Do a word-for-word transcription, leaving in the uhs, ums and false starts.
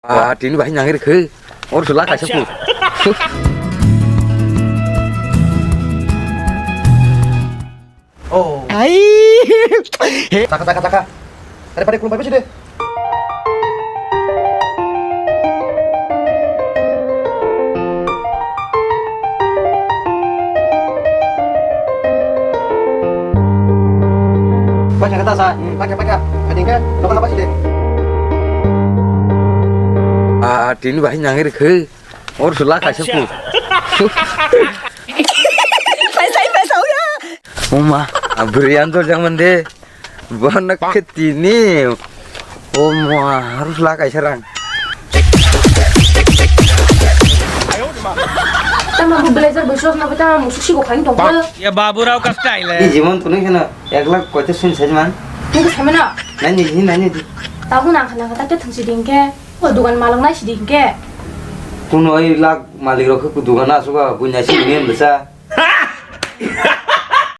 Ah, tini bahai nangri khe. Or sula kaisa pu. Oh. Ai. He. Taka, taka, taka. Are pare kulum pai besi de. Paikha kata sa, paikha, paikha. Ading ke, lokal apa sih de? Ah, tini bahai nangri khe. Or sula kaisa pu. Paisa, paisa, uya. Oma, abrian to jangan de. Bono khe tini. Oma, harus la kaisa rang. Tama bu blazer bai short na bai tama musuk sigo khain tong. Ya Baburao ka style hai. Ni jimon tuni kheno ek lakh koite sun sajman. Ni ko samena. Nani ni nani di. Tahu nang khana kata te thungsi ding ke. O dukan malok nai si ding ke. Kuno ek lakh malik rok khe dukan na suka bunya si ni besa.